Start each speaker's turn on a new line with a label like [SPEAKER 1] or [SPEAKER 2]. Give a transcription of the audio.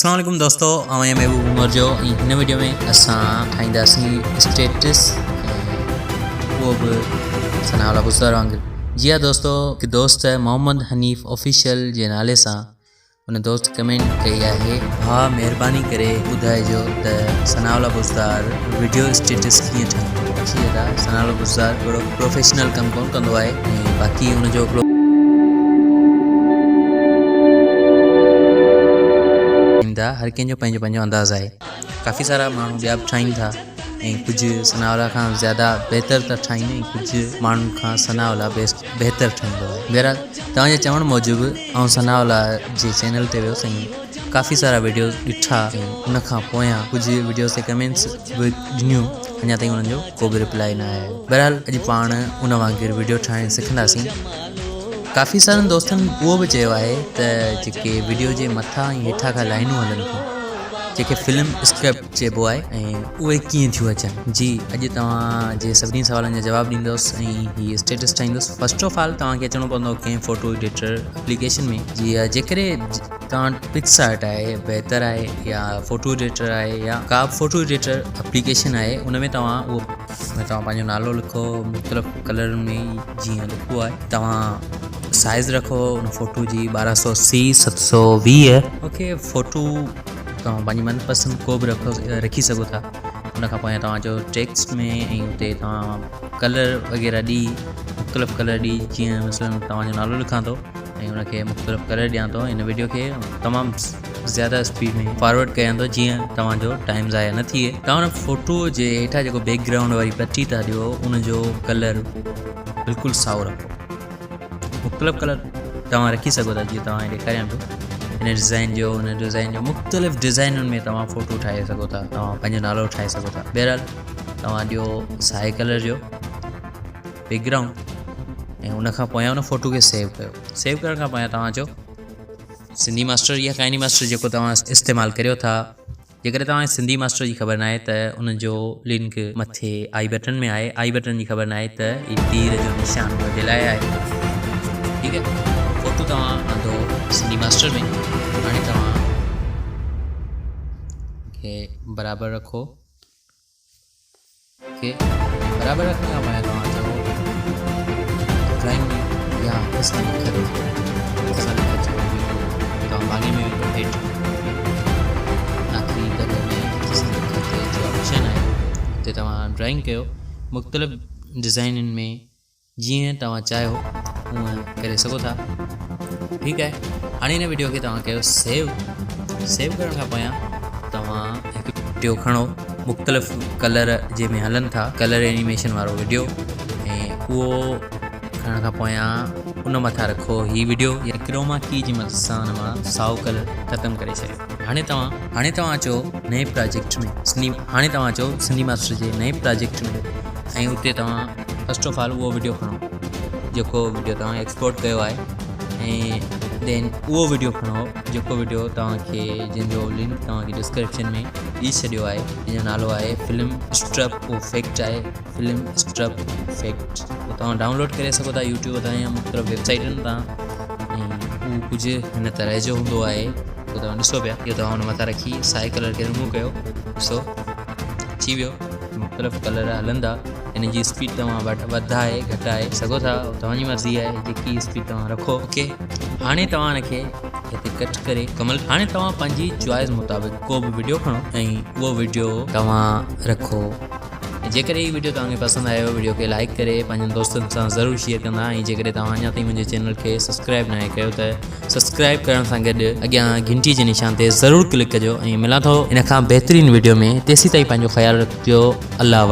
[SPEAKER 1] اسلام عليڪم دوستو آئون آهيان محبوب عمر جو ۽ هن وڊيو ۾ اسان ٺاهينداسين اسٽيٽس ۽ اهو به ثناء الله بزدار وانگر جي ها دوستو هڪ دوست محمد حنيف آفيشل جي نالي سان ان دوست ڪمينٽ ڪئي آهي ڀاء مهرباني ڪري ٻڌائجو ته ثناء الله بزدار وڊيو اسٽيٽس ڪيئن ٺاهيندو جي ادا ثناء الله بزدار اهڙو پروفيشنل ڪم ڪون ڪندو آهي ۽ باقي ان جو هڪڙو ٿا هر ڪنهن جو پنهنجو پنهنجو انداز آهي ڪافي سارا ماڻهو ٻيا به ٺاهين ٿا ۽ ڪجهه ثناء الله کان زياده بهتر ٿا ٺاهين ۽ ڪجهه ماڻهن کان ثناء الله بيسٽ بهتر ٺاهيندو آهي بهرحال توهان جي چوڻ موجب آئون ثناء الله جي چينل تي ويس ۽ ڪافي سارا ويڊيوز ڏٺا ۽ ان کان پويان ڪجهه ويڊيوز تي ڪمينٽس به ڏنيون اڃا تائين انهن جو ڪو به رپلائي نه آيو بهرحال اڄ پاڻ ان وانگر ويڊيو ٺاهڻ سکنداسين ڪافي سارن دوستن اهو به چيو آهي ته جيڪي ويڊيو جي مٿان ۽ هيٺان کان لائنون هلن ٿيون جيڪي فلم اسڪرپٽ چئبو آهي ۽ اهي ڪيئن ٿيون اچن جي اڄ توهان جي سڀني سوالن جا جواب ڏيندس ۽ هي اسٽيٽس ٺاهيندس فرسٽ آف آل توهان کي اچڻو پوندو ڪنهن فوٽو ايڊيٽر اپليڪيشن ۾ جي جيڪڏهن توهان وٽ پڪس آرٽ آهي بهتر آهي يا فوٽو ايڊيٽر آهي يا ڪا به فوٽو ايڊيٽر اپليڪيشن آهي ان ۾ توهان اهو ۾ توهان پنهنجو نالو لکو مختلف ڪلرن ۾ جيئن لکبو آهي توهان سائز رکو ان فوٽو جي 1280 720 اوڪي فوٽو توهان پنهنجي من پسند ڪو به رکو رکي سگهو ٿا ان کان پوء توهان جو ٽيڪسٽ ۾ ۽ اتي توهان ڪلر وغيره ڏي مختلف ڪلر ڏي جيئن مثلا توهان جو نالو لکان ٿو ۽ ان کي مختلف ڪلر ڏيان ٿو ان ويڊيو کي تمام زياده اسپيڊ ۾ فارورڊ ڪيان ٿو جيئن توهان جو ٽائيم ضايع نه ٿئي توهان فوٽو جي هيٺان جيڪو بيڪ گرائونڊ واري پٽي ٿا ڏيو ان جو ڪلر بلڪل سائو رکو مختلف ڪلر توهان رکي سگهو ٿا جيئن توهان ڏيکاريان پيو هن ڊزائن جو هن ڊزائن جو مختلف ڊزائنن ۾ توهان فوٽو ٺاهي سگهو ٿا توهان پنهنجو نالو ٺاهي سگهو ٿا بهرحال توهان ڏيو سائي ڪلر جو بيڪ گرائونڊ ۽ ان کان پويان ان فوٽو کي سيو ڪيو سيو ڪرڻ کان پويان توهان چئو سنڌي ماسٽر يا ڪائني ماسٽر جيڪو توهان استعمال ڪريو ٿا جيڪڏهن توهان کي سنڌي ماسٽر جي خبر ناهي ته ان جو لنڪ مٿي آئي بٽن ۾ آهي آئي بٽن جي خبر ناهي ته هي تير جو نشان ان جي لاء آهي ٺيڪ آهي فوٽو توهان آندو سنڌي ماسٽر ۾ هاڻي توهان کي برابر رکو کي برابر رکڻ کان پوء توهان چئو ڊرائنگ ۾ يا هٿ سان لکت هٿ سان لکت چئو جيڪو توهان ڀاڱي ۾ ويندو هيٺ آخري دڳ ۾ هٿ سان لکت جو آپشن آهي اتي توهان ڊرائنگ ڪيو مختلف ڊزائنن ۾ جيئن توهان چاهيو اونئن ڪري سگهو ٿا ٺيڪ آهي هاڻي هن ويڊيو کي توهان ڪيو سيو سيو ڪرڻ کان پويان توهان هڪ ويڊيو کڻو مختلف ڪلر جنهن ۾ هلن ٿا ڪلر اينيميشن وارو ويڊيو ۽ اهو کڻڻ کان پويان ان مٿان رکو هي ويڊيو يا ڪروما ڪي جي مدد سان ان مان سائو ڪلر ختم ڪري ڇڏيو هاڻي توهان هاڻي توهان اچو نئين پراجيڪٽ ۾ سنڌي هاڻي توهان اچو سنڌي ماسٽر جي نئين پراجيڪٽ ۾ ۽ اتي توهان فرسٽ آف آل اهو وڊيو کڻو جيڪو وڊيو توهان ايڪسپورٽ ڪيو آهي ۽ دين اهو وڊيو کڻو جيڪو وڊيو توهان کي جنهن جو لنڪ توهان کي ڊسڪرپشن ۾ ڏئي ڇڏيو آهي جنهن جو نالو آهي فلم اسٽرپ اهو فيڪٽ آهي فلم اسٽرپ فيڪٽ اهو توهان ڊائونلوڊ ڪري سگهو ٿا يوٽيوب تان يا مختلف ويبسائيٽن تان ۽ اهو ڪجهه هن طرح جو هوندو آهي اهو توهان ڏسو پيا اهو توهان ان مٿان رکي سائي ڪلر کي رموو ڪيو ڏسو اچي ويو مختلف ڪلر هلندا ان جي اسپيڊ توهان وڌائي گهٽائي سگهو ٿا توهان جي مرضي آهي جيڪي اسپيڊ توهان رکو اوڪي هاڻي توهان ان کي هتي ڪٽ ڪري ڪمل هاڻي توهان پنهنجي چوائس مطابق ڪو به وڊيو کڻو ۽ اهو وڊيو توهان رکو جيڪڏهن هي وڊيو توهان کي پسند آيو وڊيو کي لائڪ ڪري پنهنجن دوستن سان ضرور شيئر ڪندا ۽ جيڪڏهن توهان اڃا تائين منهنجي چينل کي سبسڪرائب ناهي ڪيو ته سبسڪرائب ڪرڻ سان گڏ اڳيان گهنٽي جي نشان تي ضرور ڪلڪ ڪجو ۽ ملان ٿو ان کان بهترين وڊيو ۾ تيسين تائين پنهنجو خيال رکجو الله.